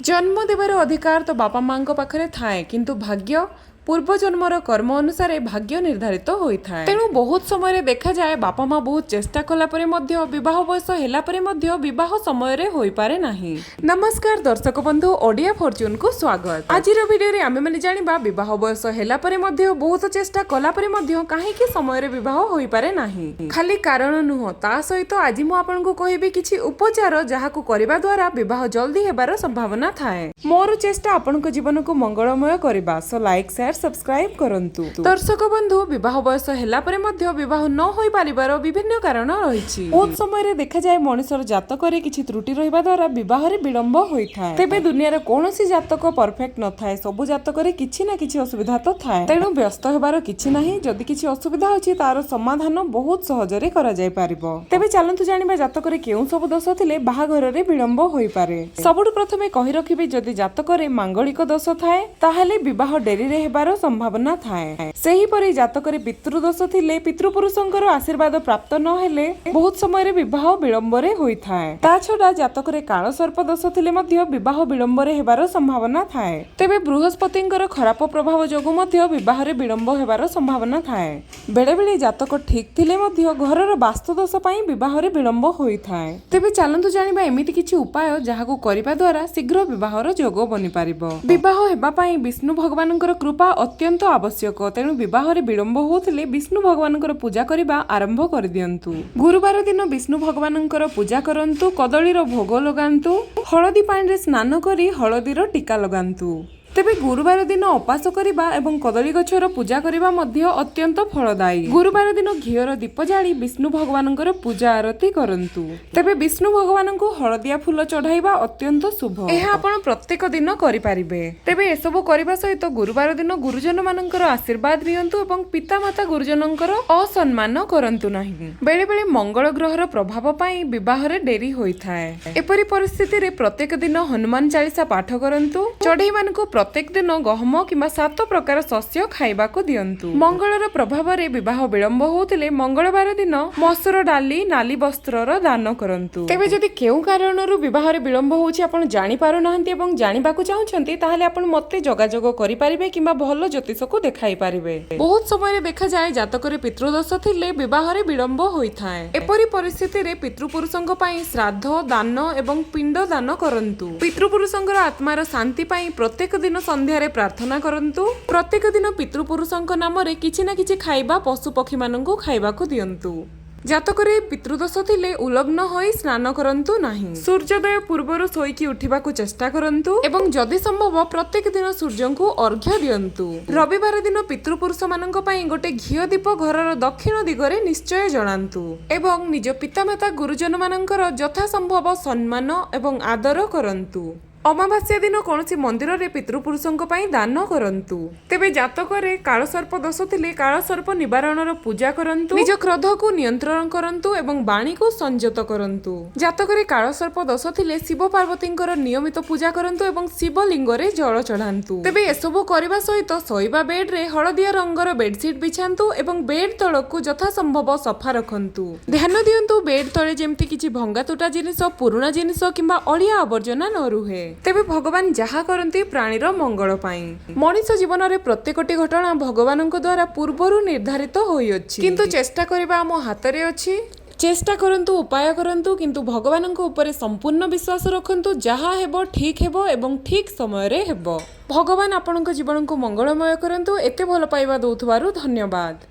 ଜନ୍ମ ଦେବାର ଅଧିକାର ତ ବାପା ମାଙ୍କ ପାଖରେ ଥାଏ, କିନ୍ତୁ ଭାଗ୍ୟ ପୂର୍ବଜନ୍ମର କର୍ମ ଅନୁସାରେ ଭାଗ୍ୟ ନିର୍ଦ୍ଧାରିତ ହୋଇଥାଏ। ତେଣୁ ବହୁତ ସମୟରେ ଦେଖାଯାଏ, ବାପା ମା ବହୁତ ଚେଷ୍ଟା କଲା ପରେ ମଧ୍ୟ, ବିବାହ ବୟସ ହେଲା ପରେ ମଧ୍ୟ ବିବାହ ସମୟରେ ହୋଇପାରେ ନାହିଁ। ନମସ୍କାର ଦର୍ଶକ ବନ୍ଧୁ, ଓଡ଼ିଆ ଫର୍ଚୁନକୁ ସ୍ୱାଗତ। ଆଜିର ଭିଡିଓରେ ଆମେମାନେ ଜାଣିବା, ବିବାହ ବୟସ ହେଲା ପରେ ମଧ୍ୟ, ବହୁତ ଚେଷ୍ଟା କଲା ପରେ ମଧ୍ୟ କାହିଁକି ସମୟରେ ବିବାହ ହୋଇପାରେ ନାହିଁ। ଖାଲି କାରଣ ନୁହଁ, ତା ସହିତ ଆଜି ମୁଁ ଆପଣଙ୍କୁ କହିବି କିଛି ଉପଚାର, ଯାହାକୁ କରିବା ଦ୍ୱାରା ବିବାହ ଜଲ୍ଦି ହେବାର ସମ୍ଭାବନା ଥାଏ। ମୋର ଚେଷ୍ଟା ଆପଣଙ୍କ ଜୀବନକୁ ମଙ୍ଗଳମୟ କରିବା। ସୋ ଲାଇକ୍, ସେୟାର, ସବସ୍କ୍ରାଇବ କରନ୍ତୁ। ଦର୍ଶକ ବନ୍ଧୁ, ବିବାହ ବୟସ ହେଲା ପରେ ମଧ୍ୟ ବିବାହ ନ ହୋଇପାରିବାର ବିଭିନ୍ନ କାରଣ ରହିଛି। ବହୁତ ସମୟରେ ଦେଖାଯାଏ, ମଣିଷର ଜାତକରେ କିଛି ତ୍ରୁଟି ରହିବା ଦ୍ୱାରା ବିବାହରେ ବିଳମ୍ବ ହୋଇଥାଏ। ତେବେ ଦୁନିଆର କୌଣସି ଜାତକ ପରଫେକ୍ଟ ନଥାଏ। ସବୁ ଜାତକରେ କିଛି ନା କିଛି ଅସୁବିଧା ତ ଥାଏ। ତେଣୁ ବ୍ୟସ୍ତ ହେବାର କିଛି ନାହିଁ। ଯଦି କିଛି ଅସୁବିଧା ଅଛି, ତାର ସମାଧାନ ବହୁତ ସହଜରେ କରାଯାଇ ପାରିବ। ତେବେ ଚାଲନ୍ତୁ ଜାଣିବା, ଜାତକରେ କେଉଁ ସବୁ ଦୋଷ ଥିଲେ ବାହାଘରରେ ବିଳମ୍ବ ହୋଇପାରେ। ସବୁଠୁ ପ୍ରଥମେ କହି ରଖିବି, ଯଦି ଜାତକରେ ମାଙ୍ଗଳିକ ଦୋଷ ଥାଏ, ତାହେଲେ ବିବାହ ଡେରିରେ ହେବାର ସମ୍ଭାବନା ଥାଏ। ସେହିପରି ଜାତକରେ ପିତୃଦୋଷ ଥିଲେ, ପିତୃପୁରୁଷଙ୍କର ଆଶୀର୍ବାଦ ପ୍ରାପ୍ତ ନ ହେଲେ ବହୁତ ସମୟରେ ବିବାହ ବିଳମ୍ବରେ ହୋଇଥାଏ। ତା ଛଡା ଜାତକରେ କାଳ ସର୍ପ ଦୋଷ ଥିଲେ ମଧ୍ୟ ବିବାହ ବିଳମ୍ବରେ ହେବାର ସମ୍ଭାବନା ଥାଏ। ତେବେ ବୃହସ୍ପତିଙ୍କର ଖରାପ ପ୍ରଭାବ ଯୋଗୁଁ ମଧ୍ୟ ବିବାହରେ ବିଳମ୍ବ ହେବାର ସମ୍ଭାବନା ଥାଏ। ବେଳେବେଳେ ଜାତକ ଠିକ ଥିଲେ ମଧ୍ୟ ଘରର ବାସ୍ତୁଦୋଷ ପାଇଁ ବିବାହରେ ବିଳମ୍ବ ହୋଇଥାଏ। ତେବେ ଚାଲନ୍ତୁ ଜାଣିବା ଏମିତି କିଛି ଉପାୟ, ଯାହାକୁ କରିବା ଦ୍ୱାରା ଶୀଘ୍ର ବିବାହର ଯୋଗ ବନିପାରିବ। ବିବାହ ହେବା ପାଇଁ ବିଷ୍ଣୁ ଭଗବାନଙ୍କର କୃପା ଅତ୍ୟନ୍ତ ଆବଶ୍ୟକ। ତେଣୁ ବିବାହରେ ବିଳମ୍ବ ହେଉଥିଲେ ବିଷ୍ଣୁ ଭଗବାନଙ୍କର ପୂଜା କରିବା ଆରମ୍ଭ କରିଦିଅନ୍ତୁ। ଗୁରୁବାର ଦିନ ବିଷ୍ଣୁ ଭଗବାନଙ୍କର ପୂଜା କରନ୍ତୁ, କଦଳୀର ଭୋଗ ଲଗାନ୍ତୁ, ହଳଦୀ ପାଣିରେ ସ୍ନାନ କରି ହଳଦୀର ଟୀକା ଲଗାନ୍ତୁ। ତେବେ ଗୁରୁବାର ଦିନ ଉପାସ କରିବା ଏବଂ କଦଳୀ ଗଛର ପୂଜା କରିବା ମଧ୍ୟ ଅତ୍ୟନ୍ତ ଫଳଦାୟୀ। ଗୁରୁବାର ଦିନ ଘିଅର ଦୀପ ଜାଳି ବିଷ୍ଣୁ ଭଗବାନଙ୍କର ପୂଜା ଆରତି କରନ୍ତୁ। ତେବେ ବିଷ୍ଣୁ ଭଗବାନଙ୍କୁ ହଳଦିଆ ଫୁଲ ଚଢାଇବା ଅତ୍ୟନ୍ତ ଶୁଭ। ଏହା ଆପଣ ପ୍ରତ୍ୟେକ ଦିନ କରିପାରିବେ। ତେବେ ଏସବୁ କରିବା ସହିତ ଗୁରୁବାର ଦିନ ଗୁରୁଜନ ମାନଙ୍କର ଆଶୀର୍ବାଦ ନିଅନ୍ତୁ ଏବଂ ପିତାମାତା ଗୁରୁଜନଙ୍କର ଅସମ୍ମାନ କରନ୍ତୁ ନାହିଁ। ବେଳେ ବେଳେ ମଙ୍ଗଳ ଗ୍ରହର ପ୍ରଭାବ ପାଇଁ ବିବାହରେ ଡେରି ହୋଇଥାଏ। ଏପରି ପରିସ୍ଥିତିରେ ପ୍ରତ୍ୟେକ ଦିନ ହନୁମାନ ଚାଳିଶା ପାଠ କରନ୍ତୁ। ଚଢେଇମାନଙ୍କୁ ପ୍ରତ୍ୟେକ ଦିନ ଗହମ କିମ୍ବା ସାତ ପ୍ରକାର ଶସ୍ୟ ଖାଇବାକୁ ଦିଅନ୍ତୁ। ମଙ୍ଗଳର ପ୍ରଭାବରେ ବିବାହ ବିଳମ୍ବ ହେଉଥିଲେ ମଙ୍ଗଳବାର ଦିନ ମସୁର ଡାଲି, ନାଲି ବସ୍ତ୍ରର ଦାନ କରନ୍ତୁ। ତେବେ ଯଦି କେଉଁ କାରଣରୁ ବିବାହରେ ବିଳମ୍ବ ହେଉଛି ଆପଣ ଜାଣିପାରୁନାହାନ୍ତି ଏବଂ ଜାଣିବାକୁ ଚାହୁଁଛନ୍ତି, ତାହେଲେ ଆପଣ ମତେ ଯୋଗାଯୋଗ କରିପାରିବେ କିମ୍ବା ଭଲ ଜ୍ୟୋତିଷକୁ ଦେଖାଇ ପାରିବେ। ବହୁତ ସମୟରେ ଦେଖାଯାଏ, ଜାତକରେ ପିତୃଦୋଷ ଥିଲେ ବିବାହରେ ବିଳମ୍ବ ହୋଇଥାଏ। ଏପରି ପରିସ୍ଥିତିରେ ପିତୃପୁରୁଷଙ୍କ ପାଇଁ ଶ୍ରାଦ୍ଧ, ଦାନ ଏବଂ ପିଣ୍ଡ ଦାନ କରନ୍ତୁ। ପିତୃପୁରୁଷଙ୍କର ଆତ୍ମାର ଶାନ୍ତି ପାଇଁ ପ୍ରତ୍ୟେକ ଦିନ ସନ୍ଧ୍ୟାରେ ପ୍ରାର୍ଥନା କରନ୍ତୁ। ପ୍ରତ୍ୟେକ ଦିନ ପିତୃପୁରୁଷଙ୍କ ନାମରେ କିଛି ନା କିଛି ଖାଇବା ପଶୁ ପକ୍ଷୀମାନଙ୍କୁ ଖାଇବାକୁ ଦିଅନ୍ତୁ। ଜାତକରେ ପିତୃଦୋଷ ଥିଲେ ଉଲଗ୍ନ ହୋଇ ସ୍ନାନ କରନ୍ତୁ ନାହିଁ। ସୂର୍ଯ୍ୟୋଦୟ ପୂର୍ବରୁ ଶୋଇକି ଉଠିବାକୁ ଚେଷ୍ଟା କରନ୍ତୁ ଏବଂ ଯଦି ସମ୍ଭବ ପ୍ରତ୍ୟେକ ଦିନ ସୂର୍ଯ୍ୟଙ୍କୁ ଅର୍ଘ୍ୟ ଦିଅନ୍ତୁ। ରବିବାର ଦିନ ପିତୃପୁରୁଷମାନଙ୍କ ପାଇଁ ଗୋଟେ ଘିଅ ଦୀପ ଘରର ଦକ୍ଷିଣ ଦିଗରେ ନିଶ୍ଚୟ ଜଳାନ୍ତୁ ଏବଂ ନିଜ ପିତାମାତା ଗୁରୁଜନ ମାନଙ୍କର ଯଥାସମ୍ଭବ ସମ୍ମାନ ଏବଂ ଆଦର କରନ୍ତୁ। ଅମାବାସ୍ୟା ଦିନ କୌଣସି ମନ୍ଦିରରେ ପିତୃପୁରୁଷଙ୍କ ପାଇଁ ଦାନ କରନ୍ତୁ। ତେବେ ଜାତକରେ କାଳସର୍ପ ଦୋଷ ଥିଲେ କାଳସର୍ପ ନିବାରଣର ପୂଜା କରନ୍ତୁ। ନିଜ କ୍ରୋଧକୁ ନିୟନ୍ତ୍ରଣ କରନ୍ତୁ ଏବଂ ବାଣୀକୁ ସଂଯତ କରନ୍ତୁ। ଜାତକରେ କାଳସର୍ପ ଦୋଷ ଥିଲେ ଶିବ ପାର୍ବତୀଙ୍କର ନିୟମିତ ପୂଜା କରନ୍ତୁ ଏବଂ ଶିବଲିଙ୍ଗରେ ଜଳ ଚଢାନ୍ତୁ। ତେବେ ଏସବୁ କରିବା ସହିତ ଶୋଇବା ବେଡରେ ହଳଦିଆ ରଙ୍ଗର ବେଡସିଟ୍ ବିଛାନ୍ତୁ ଏବଂ ବେଡ୍ ତଳକୁ ଯଥାସମ୍ଭବ ସଫା ରଖନ୍ତୁ। ଧ୍ୟାନ ଦିଅନ୍ତୁ, ବେଡ୍ ତଳେ ଯେମିତି କିଛି ଭଙ୍ଗା ତୁଟା ଜିନିଷ, ପୁରୁଣା ଜିନିଷ କିମ୍ବା ଅଳିଆ ଆବର୍ଜନା ନ ରୁହେ। ତେବେ ଭଗବାନ ଯାହା କରନ୍ତି ପ୍ରାଣୀର ମଙ୍ଗଳ ପାଇଁ। ମଣିଷ ଜୀବନରେ ପ୍ରତ୍ୟେକଟି ଘଟଣା ଭଗବାନଙ୍କ ଦ୍ୱାରା ପୂର୍ବରୁ ନିର୍ଦ୍ଧାରିତ ହୋଇଅଛି, କିନ୍ତୁ ଚେଷ୍ଟା କରିବା ଆମ ହାତରେ ଅଛି। ଚେଷ୍ଟା କରନ୍ତୁ, ଉପାୟ କରନ୍ତୁ, କିନ୍ତୁ ଭଗବାନଙ୍କ ଉପରେ ସମ୍ପୂର୍ଣ୍ଣ ବିଶ୍ୱାସ ରଖନ୍ତୁ। ଯାହା ହେବ ଠିକ୍ ହେବ ଏବଂ ଠିକ୍ ସମୟରେ ହେବ। ଭଗବାନ ଆପଣଙ୍କ ଜୀବନକୁ ମଙ୍ଗଳମୟ କରନ୍ତୁ। ଏତେ ଭଲ ପାଇବା ଦଉଥିବାରୁ ଧନ୍ୟବାଦ।